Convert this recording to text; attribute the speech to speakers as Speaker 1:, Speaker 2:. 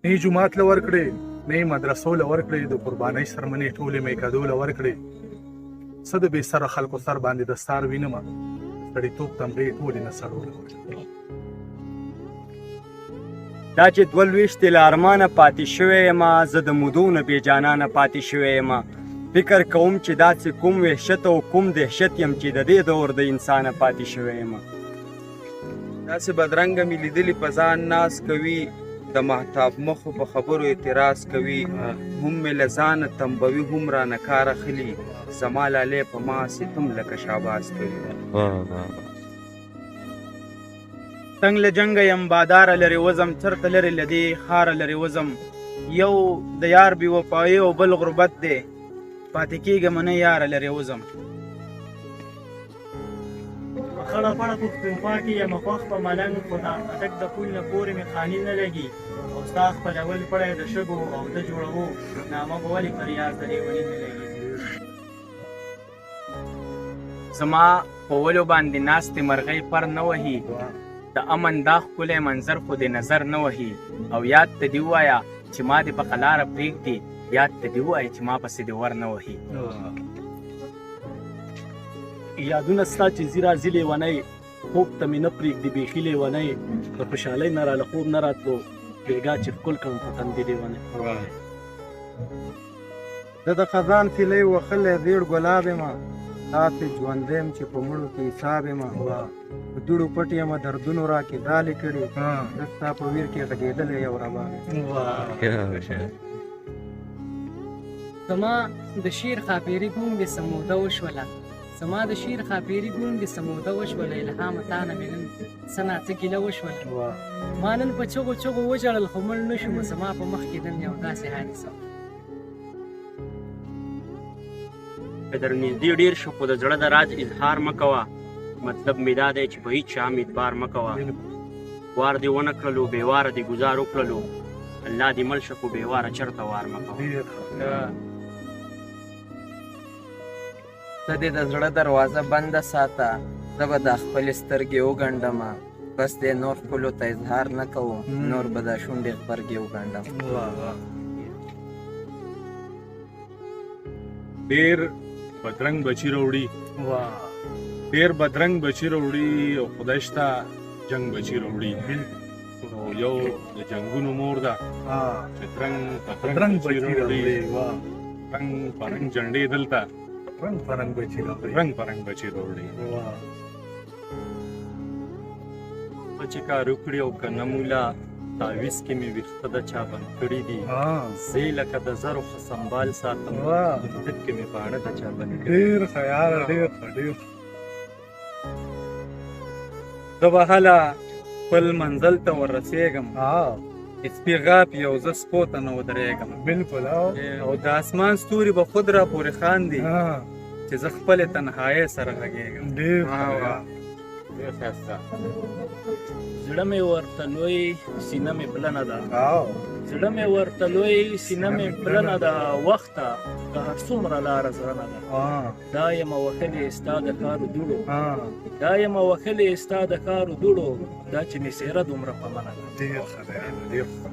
Speaker 1: نه یې جومات له ورکړې، نه یې مدرسو له ورکړې، د قربانۍ څرمنې ټولې میکدو له ورکړې. څه د بې سره خلکو سر باندې دستار وینمه، سړیتوب تمغې ټولې نه سړو له ورکړې.
Speaker 2: دا چې دوه لوېشتې له ارمانه پاتې شوی یم، زه د مودو نه بې جانانه پاتې شوی یم. فکر کوم چې داسې کوم وحشت او کوم دهشت یم چې د دې دور د انسانه پاتې شوی یم.
Speaker 3: داسې بدرنګه مې لیدلي په ځان ناز کوي، د مهتاب مخو په خبرو اعتراض کوي، هم مې له ځانه تنبوي هم رانه کار اخلي، زما لالی په ما ستم لکه شاباز کوي.
Speaker 4: تنګ له جنګه یم باداره لرې وځم، چرته لرې له دې ښاره لرې وځم. یو د یار بې وفایي او بل غربت دی، پاتې کېږم نه یاره لرې وځم.
Speaker 5: په خړه پړه پښتونخوا کې یم خوښ په ملنګ، خو د اټک د پول نه پورې مې خاني نه لګي، او ستا خپلول پړی د شګو او د جوړوو نامه به ولې پر یار د لېوني نه لګي.
Speaker 6: زما په ولو باندې ناستې مرغۍ پر نه وهي، د امن دا ښکلی منظر خو دې نظر نه وهي، او یاد ته دې ووایه چې ما دې په قلاره پرېږدي، یاد ته دې ووایه چې ما پسې دې ور نه وهي.
Speaker 7: یادونه ستا چې ځي راځي لیونی، خوب ته مې نه پرېږدي بیخي لیونی، د خوشحالۍ نه راله خوب نه راتلو، بېګا چې ښکل کړم په تندي لیونی.
Speaker 8: زه د خزان سیلۍ وهلی زیړ ګلاب یم، داسې ژوندی یم چې په مړو کې حساب یم، په دوړو پټ یم دردونو راکې ځالې کړې، زه ستا په ویر کې غږېدلی یو رباب یم.
Speaker 9: زما د شعر ښاپېري ګونګې څه موده وشوله، زما د شعر ښاپېري ګونګې څه موده وشوله، الهامه تا نه مې نن څه ناڅه ګیله وشوله. ما نن په چغو چغو وژړل خو مړ نه شوم، زما په مخ کې نن یو داسې حادثه وشوه.
Speaker 2: که در نږدې ډېر شو خو د زړه د راز اظهار مه کوه، مطلب مې دا دی چې په هیڅ چا هم اعتبار مه کوه. وار دې ونه کړلو بې واره دې ګزار وکړلو، الله دې مل شه خو بې واره چېرته وار مه کوه.
Speaker 10: ته دې د زړه دروازه بنده ساته، زه به دا خپلې سترګې وګنډمه، بس دی نور خپلو ته اظهار نه کوم، نور به دا شونډې غبرګې وګنډم.
Speaker 1: ډېر بدرنګ بچي راوړي، ډېر بدرنګ بچي راوړي، او خدای شته جنګ بچي راوړي. نو یو د جنګونو مور ده چې ترنګ پرنګ بچي راوړي، رنګ پرنګ جنډې دلته
Speaker 11: رنګ پرنګ بچي راوړي،
Speaker 1: رنګ پرنګ بچي راوړي.
Speaker 2: چې کار وکړي او که نه مولا تعویذ کې مې ویښته د چا بند کړي دي، زه یې لکه د زرو ښه سنبال ساتم، دب کې مې باڼه د چا بند کړي.
Speaker 11: ډېر ښه یاره، ډېر ښه، ډېر ښه.
Speaker 4: زه به هله خپل منزل ته ورسېږم، چې سپي غاپي او زه سپو ته نه ودرېږم.
Speaker 11: بالکل.
Speaker 4: او د اسمان ستوري به خود را پورې خاندي، چې زه خپلې تنهایۍ سره غږېږم.
Speaker 11: ډېر
Speaker 6: ډېر ښایسته.
Speaker 7: زړه مې ورته لوی سینه مې پلنه ده، زړه مې ورته لوی سینه مې پلنه ده، وخته که هر څومره لاره زرنه ده، دا یمه وهلې ستا د ښارو دوړو، دا یمه وهلې ستا د ښارو دوړو، دا چې مې څېره دومره په منه ده.
Speaker 11: ډېر ښه دی، ډېر ښه.